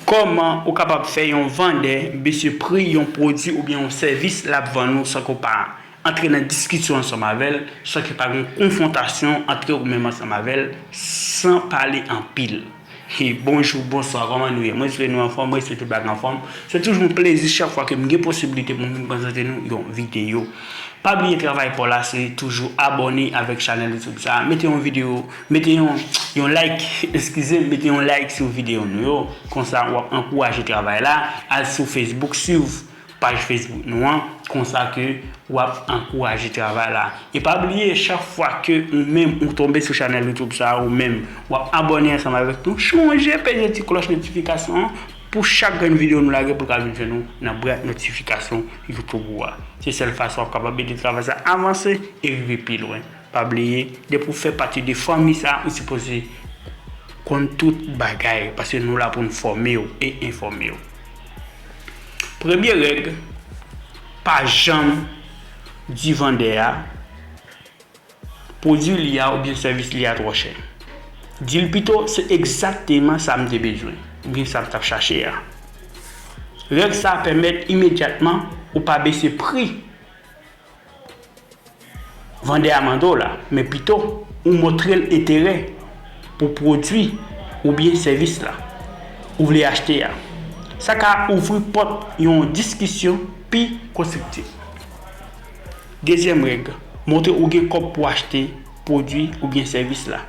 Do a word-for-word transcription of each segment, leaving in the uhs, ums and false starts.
Kòman ou kapab fè yon vandè bese pri yon pwodui oubyen yon sèvis l ap vann ou san ke w pa antre nan diskisyon ansanm avè l, san ke pa gen konfwontasyon antre ou menm ansanm avè l, san pale anpil? Hey, bonjou, bonswa, kòman nou ye? Mwen swete nou anfòm, mwen swete tout bagay anfòm. Se toujou yon plezi chak fwa ke m gen posiblite pou m vin prezante nou yon videyo. Pa bliye travay pa w la, se toujou abòne avèk chanèl YouTube sa a. Mete yon videyo, mete yon, yon like, eskize m, mete yon like sou videyo nou yo. Konsa, w ap ankouraje travay la. Al sou Facebook, swiv paj Facebook nou an. Konsa ke w ap ankouraje travay la. E pa bliye, chak fwa ke ou menm ou tonbe sou chanèl YouTube sa a, ou menm w ap abòne ansanm avèk nou, chonje peze ti klòch notifikasyon an pou chak grenn videyo nou lage pou l ka vin jwenn ou nan bwat notifikasyon YouTube ou a. Se sèl fason w ap kapab ede travay sa avanse e rive pi lwen. Pa bliye, depi w fè pati de fanmi sa, ou sipoze konn tout bagay, paske nou la pou n fòme w e enfòme w. Premye règ, pa janm di vandè a pwodui li a oubyen sèvis li a twò chè. Di l pito, se egzakteman sa m te bezwen, oubyen sa m t ap chache a. Règ sa a pèmèt imedyatman ou pa bese pri vandè a mande w la, men pito ou montre l enterè pou pwodui oubyen sèvis la ou vle achte a. Sa ka ouvri pòt yon diskisyon pi konstriktif. Dezyèm règ, montre ou gen kòb pou achte pwodui oubyen sèvis la.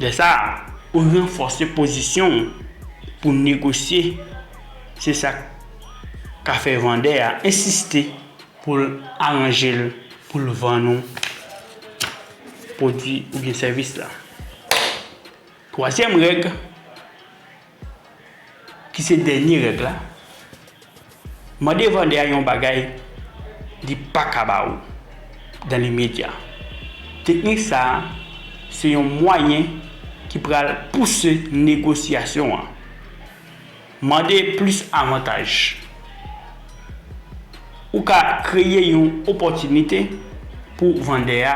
Lè sa a, ou ranfòse pozisyon w pou negosye. Se sa k ka fè vandè a ensiste pou l aranje l, pou l vann ou pwodui oubyen sèvis la. Twazyèm règ, ki se dènye règ la, mande vandè a yon bagay li pa ka ba ou dans l'immédiat. Teknik sa a, se yon mwayen ki pral pouse negosyasyon an. Mande plis avantaj. Ou ka kreye yon opòtinite pou vandè a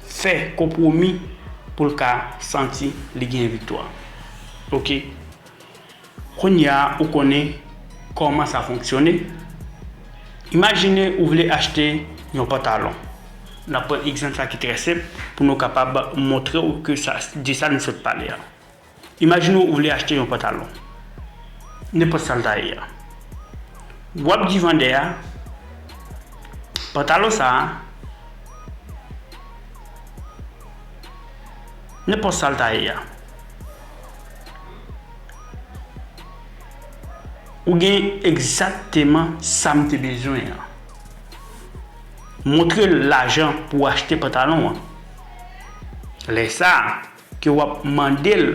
fè konpwomi pou l ka santi li gen viktwa. Oke? Kounye a, ou konnen kòman sa fonksyone. Imajine ou vle achte yon pantalon. N ap pran egzanp sa ki trè senp pou nou kapab montre w ke sa, de sa nou sot pale a. Imajine w vle achte yon pantalon. Nenpòt sa l ta ye a. W ap di vandè a, pantalon sa a, nenpòt sa l ta ye a, ou gen egzakteman sa m te bezwen an. Montre l lajan pou w achte pantalon an. Lè sa a, ke w ap mande l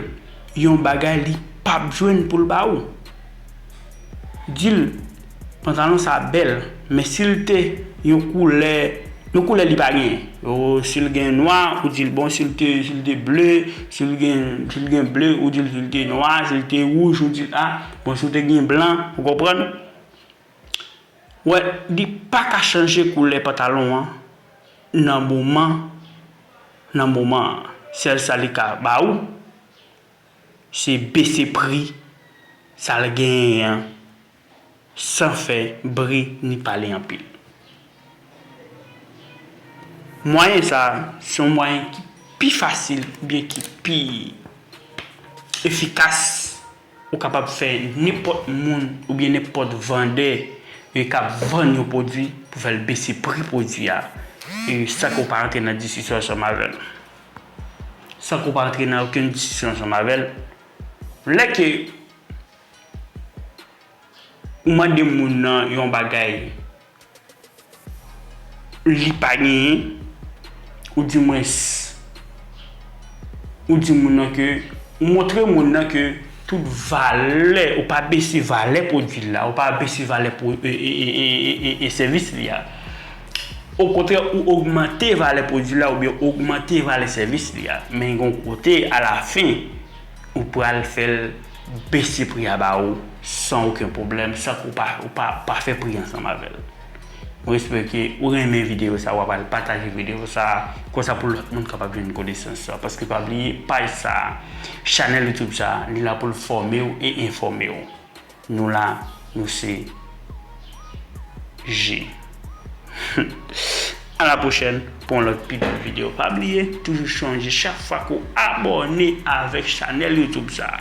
yon bagay li p ap jwenn pou l ba ou. Di l, pantalon sa a bèl, men si l te yon koulè, yon koulè li pa genyen. O, si l gen nwa, ou di l, bon, si l te, si l te ble, si l gen, si l gen ble, ou di l, si l te nwa, si l te wouj, ou di l, a, bon, si l te gen blan, ou konprann? Wè, li pa ka chanje koulè pantalon an nan moman, nan moman an. Sèl sa li ka ba ou, se bese pri sa l genyen an, san fè bri ni pale anpil. Mwayen sa a, se yon mwayen ki pi fasil, oubyen ki pi efikas ou kapab fè nenpòt moun oubyen nenpòt vandè, e, k ap vann yon pwodui pou fè l bese pri pwodui a, e, san ke w pa rantre nan diskisyon ansanm avè l. San ke w pa rantre nan okenn diskisyon ansanm avè l. Lè ke ou mande moun nan yon bagay, li pa genyen, ou di mwens, ou di moun nan ke, ou montre moun nan ke tout valè, ou pa bese valè pwodui la, ou pa bese valè pwo-, e, e, e sèvis li a. Okontrè, ou ogmante valè pwodui la oubyen ogmante valè sèvis li a. Men gen yon kote, alafen, ou pral fè l bese pri a ba ou san okenn pwoblèm, san ke w pa, ou pa, pa fè pri ansanm avè l. Mwen espere ke ou renmen videyo sa, w ap al pataje videyo sa, konsa pou lòt moun kapab jwenn konesans sa. Paske pa bliye, paj sa, chanèl YouTube sa, li la pou l fòme w e enfòme w. Nou la, nou se G. A la pwochèn pou yon lòt pi bèl videyo. Pa bliye, toujou chonje chak fwa ke w abòne avèk chanèl YouTube sa,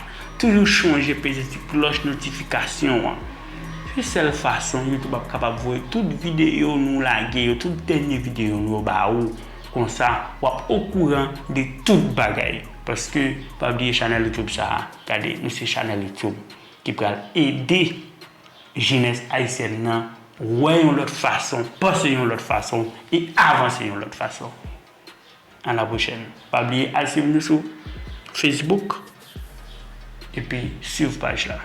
toujou chonje peze ti klòch notifikasyon an. Se sèl fason YouTube ap kapab voye tout videyo nou lage yo, tout dènye videyo nou yo ba ou. Konsa, w ap okouran de tout bagay. Paske, pa bliye chanèl YouTube sa, gade, nou se chanèl YouTube ki pral ede jenès ayisyèn nan wè yon lòt fason, panse yon lòt fason e avanse yon lòt fason. A la pwochèn. Pa bliye al swiv nou sou Facebook epi swiv paj la.